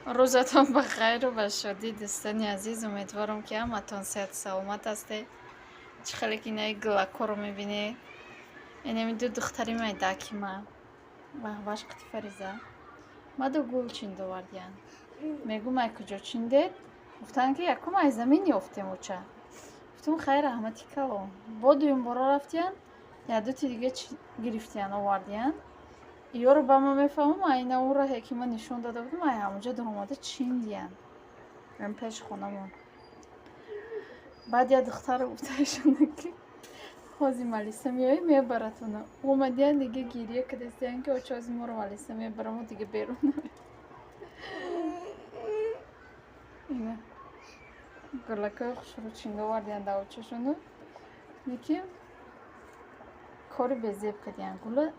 Рӯзатон ба хайру ба шодӣ, дӯстони азиз. Умедворам, ки ҳаматон сеҳату саломат ҳастед. Чӣ хеле ки инаи гулакҳоро мебинед, инами ду духтари майдаки ма, Маҳваш қити Фариза, маду гул чинд овардиянд. Мегӯм, ай куҷо чиндед? Гуфтанд, ки якум ай замин ёфтем, оча. Гуфтум, хайр, раҳмати калон. Бо дуюм бора рафтиянд, якдути дига гирифтиянд, овардиянд. Иёро ба ман мефаҳмам, айна он раҳе ки ман нишон дода будам, ай ҳамонҷо даромада чиндиянд, пеши хонамон. Баъд як духтаро гуфтаашона, ки ҳози Малиса меои, мебаратона. Омадиянд, дига гирия кардастиянд, ки оча, ҳози моро Малиса мебара, мо дига берун намеем. Ина гулакҳои хушрӯ чинда овардиянд давочашону, лекин кори безеб кардиянд, гула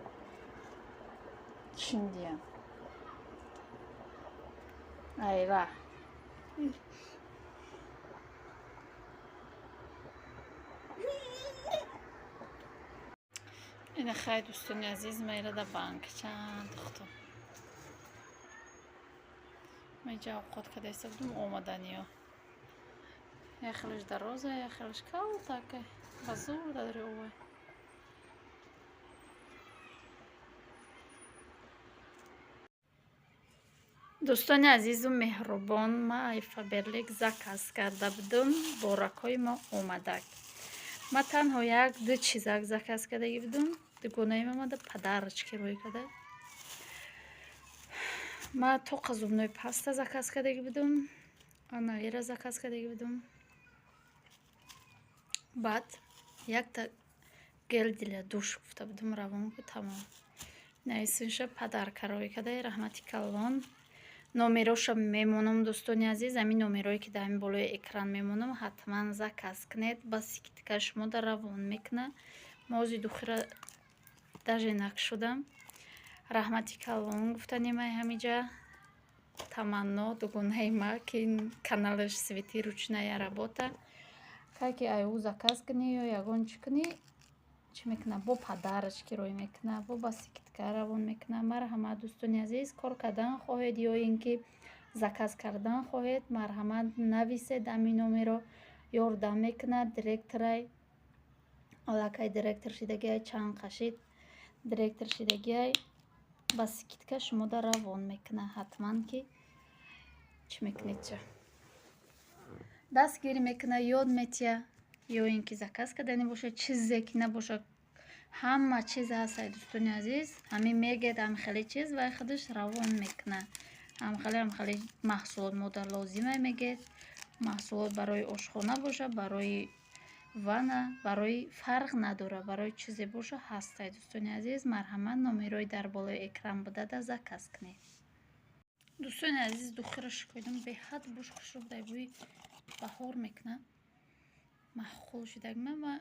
чиндиянд айра. Ина хай, дӯстони азиз, майра да банк чанд духтум ма иҷа овқот карда истода будум, омаданиё. Як хелаш дароза, як хелаш калтака, ба зур дари овай. Дӯстони азизу меҳрубон, ма ай Фаберлик заказ карда будум, боракҳои мо омадак. Ма танҳо як ду чизак заказ кардагӣ будум, дугонаим омада, подарочки рӯй карда. Ма тоқа зубной паста заказ кардагӣ будум, анаира заказ кардагӣ будум, баъд якта гель для душ гуфта будум, равон ку, тамом. Наисинша подарка рӯй карда, раҳмати калон. Номероша мемонам, дӯстони азиз, ҳамин номерое ки дар ҳамин болои экран мемонам, ҳатман заказ кунед, ба скидка шумода равон мекунад. Ма ози духира даже накшудам. Раҳмати калон гуфтанем ай ҳамиҷа Таманно, дугонаи ма, ки каналаш Свети ручная работа. Кай ки ай ӯ заказ кунӣ ё ягон чӣ кунӣ, чӣ мекунад, бо подарочки рӯй мекунад, бо ба скидка равон мекунад. Марҳамат, дӯстони азиз, кор кардан хоҳед ё ин ки заказ кардан хоҳед, марҳамат, нависед ҳамин номеро, ёрдам мекунад. Директорай, аллакай директор шидагиай, чанд қашид директор шидагиай, ба скидка шумода равон мекунад. Ҳатман ки чӣ мекунед, ча дастгирӣ мекунад, ёд метиҳад, ё ин ки заказ кардани бошад, чизе ки набошад, ҳама чиз ҳаст, дӯстони азиз. Ҳамин мегӯяд, ҳам хеле чиз, вай худаш равон мекунад. Ҳамхеле ҳамхеле маҳсулот мода лозима, мегӯяд, маҳсулот барои ошхона бошад, барои ванна, барои фарқ надорад, барои чизе боша, ҳастай. Дӯстони азиз, марҳамат, номерои дар болои экран будада заказ кунед. Дӯстони азиз, духира шикоидам, беҳад буш хушрӯ будай, бӯи баҳор мекунад, маъқул шудагма. Ма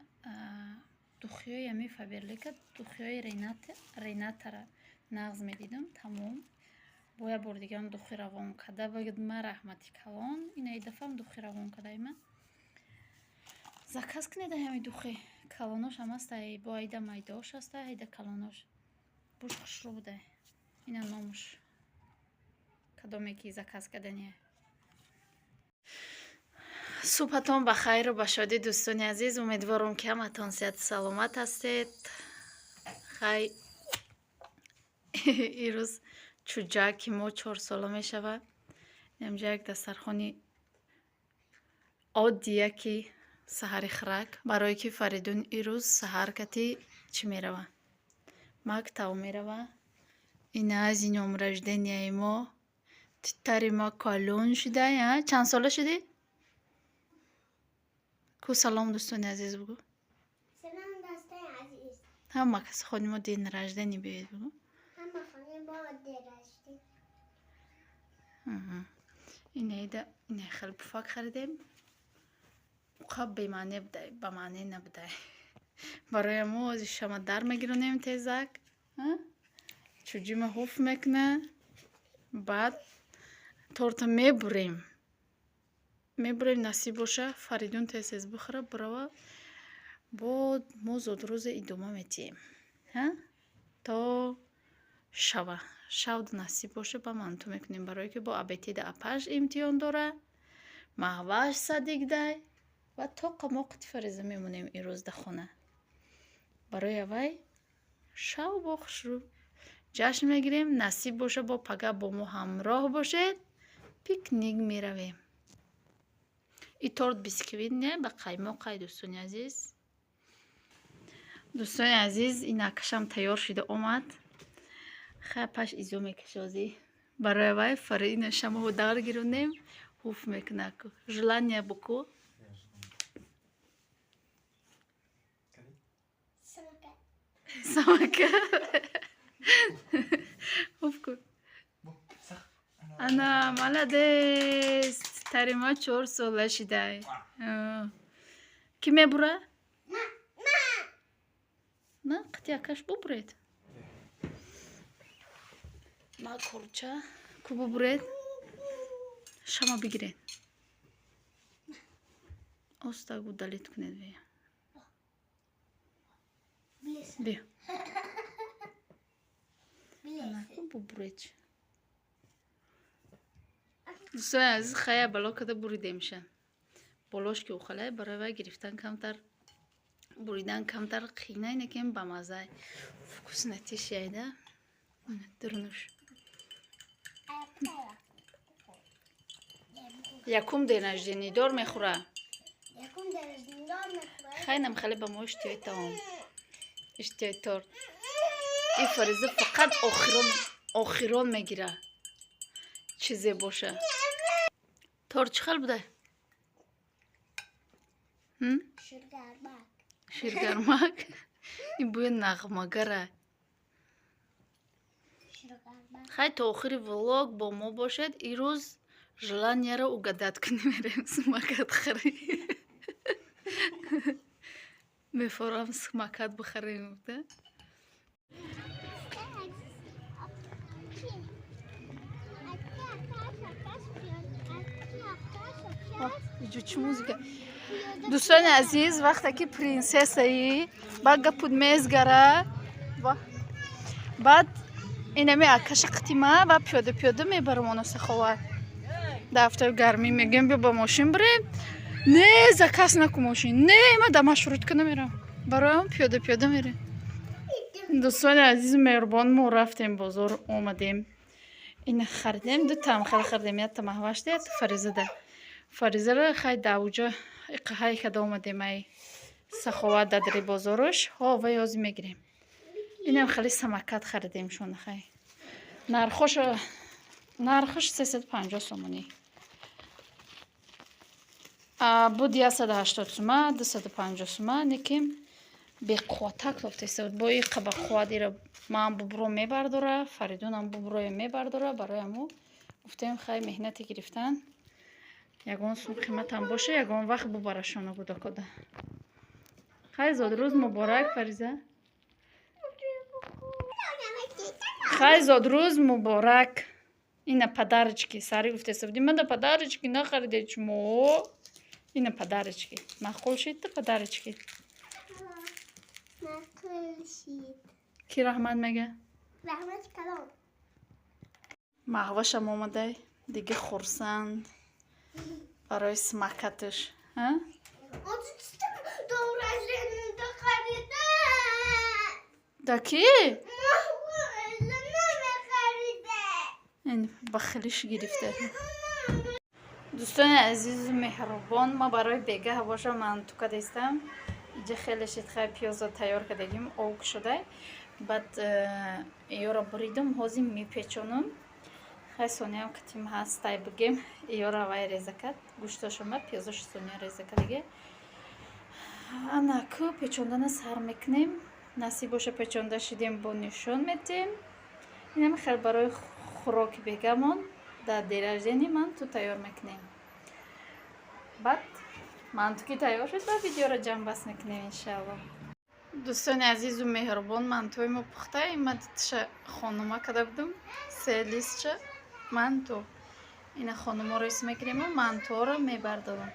духиҳои ҳамин Фаберлика, духиҳои Ренатара нағз медидам, тамом. Бо як бори дигарам духи равон карда ма, раҳмати калон. Ина дафъам духи равон кардаима. Заказ кунед ҳами духи, калонош ҳам ҳастай, бо айда майдаош ҳастай, айда калонош. Буш хушрӯ будай. Ина номуш, кадоме ки заказ кардания. Субҳатон ба хайру ба шодӣ, дӯстони азиз. Умедворам, ки ҳаматон сеҳату саломат ҳастед. Хай, ирӯз чӯҷаки мо 4 сола мешавад. Инамҷа як дастархони оддия, ки саҳари хирак, барое ки Фаридун ирӯз саҳар кати чӣ мерава, мактаб мерава. Ина аз ин рождения и мо, титтари ма калон шудай. Чанд сола шудӣ? Ку, салом, дӯстони азиз, бугӯ. Салом, дӯстони азиз. Ҳама кас хони мо день рождения биёед, бугӯ. Ҳама хони мо день рождения. Инаида ина хеле пуфак харидем, уқа бемаъне будай, ба маъне набудай барои мо. Ози шама дар мегиронем, тезак чӯҷима ҳуф мекуна, баъд торта мебурем, мебурем. Насиб боша, Фаридун тез тез бихӯра, бирава, бо мо зодрӯза идома метиҳем то шава. Шавд насиб боша, ба манту мекунем, барое ки бо абетида апаш имтиҳон дора, Маҳваш садикдай ва тоқа мо қити Фариза мемонем ирӯз да хона. Барои авай шав бо хушрӯ ҷашн мегирем. Насиб боша, бо пага бо мо ҳамроҳ бошед, пикник меравем. И торт бисквит не, ба қаймоқай. Дӯстони азиз, дӯстони азиз, ин акашам тайёр шуда омад. Хай, паш изо мекашозӣ. Барои авай фарина шамоҳу дар гиронем, ҳуф мекунак. Желание буку. Самокат. Ҳуф кун. Ана, молодец. Тарима 4 сола шидай. Кӣ мебура? На, қити акаш бубуред. Ма курча ку бубуред. Шама бигиред. Оста удалить кунед бия. Биё. Бубуред. Дӯстони азиз, хая бало када буридемша. Болош ки ухалай, барои вай гирифтан камтар, буридан камтар қийнай, некем бамазай. Вкуснотищ яйда. Дурнуш. Якум день рождения дор мехӯра. Хайнам хеле ба мо иштиҳои таом. Иштиҳои торт. И Фариза фақат охирон охирон мегира. Чизе боша. Торт чӣ хел буда? Ширгармак. Ширгармак. Ин бӯи нағмагара. Хай, то охири влог бо мо бошед. Ирӯз желанияро угадать кунӣ мерем самокат харӣ. Мефорам самокат бихарем. Да? Иҷо чӣ музыка? Дӯстони азиз, вақте ки принсессаи ба гапуд мезгара, баъд инами акаша қитима ва пиёда пиёда мебарам оно Саховат. Дар ҳафтаи гармӣ мегӯем, биё ба мошин бирем. Не, заказ наку мошин. Не, ма да маршрутка намерам. Бароям пиёда пиёда мерем. Дӯстони азизу меҳрубон, мо рафтем бозор, омадем. Ина харидем, ду там хел харидем, якта Маҳвашда, якта Фаризада. Фаризаро хай дауҷа иқаҳай када омадем ай Саховат дадри бозорош. Ҳо, ва ёзи мегирем. Инам хеле самокат харидем шона хай. Нархоша нархаш 350 сомонӣ. Буд 180 сума, 250 сума, неким беқувваттак лофтеста буд. Бо иқа ба қувват ира ман бубро мебардора, Фаридунам буброя мебардора, барои ҳамо гуфтем, хай, меҳнате гирифтан ягон сум қиматам боша, ягон вақт бубарашона гудакода. Хай, зодрӯз муборак, Фариза. Хай, зодрӯз муборак. Ина подарочки. Сари гуфтеста будӣ, мада подарочки нахаридед шумо. Ина подарочки. Маъқул шид подарочки? Маъқул шид. Ки раҳмат мега? Раҳмати калон. Маҳвашам омадай, дига хурсанд барои самокаташ. А? Да ки? Ин ба хелиш гирифта. Дӯстони азизу меҳрубон, ма барои бегаҳ боша манту кадестам. Иҷа хеле шид, хай, пиёзо тайёр кардагим, ов шудай. Баъд ёро буридум, ҳозир мепечонум. Хай, Сониям катим ҳастай, бигем, ёро вай реза кард. Гӯштошама, пиёзошо Сония реза кардага. Ана ку печондана сар мекунем. Насиб боша, печонда шидем, бо нишон метем. Инам хел барои хӯроки бегамон дар день рождения манту тайёр мекунем. Баъд манту ки тайёр шуд, ба видеоро ҷамъбаст мекунем, иншаалло. Дӯстони азизу меҳрубон, мантуи мо пухта. Ма дитша хонума када будум, се листча манту. Ина хонуморо ис мекунему мантуоро мебардорам.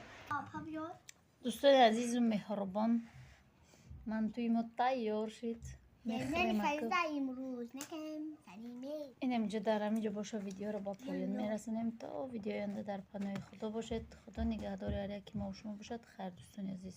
Дӯстони азизу меҳрубон, мантуи мо тайёр шид. Мехӯрем. Имрӯз накам. Инамҷо дар ҳаминҷо боша, видеоро ба поён мерасонем. То видеои оянда дар паноҳи Худо бошед. Худо нигаҳдори ҳар яки мо шумо бошад. Хайр, дӯстони азиз.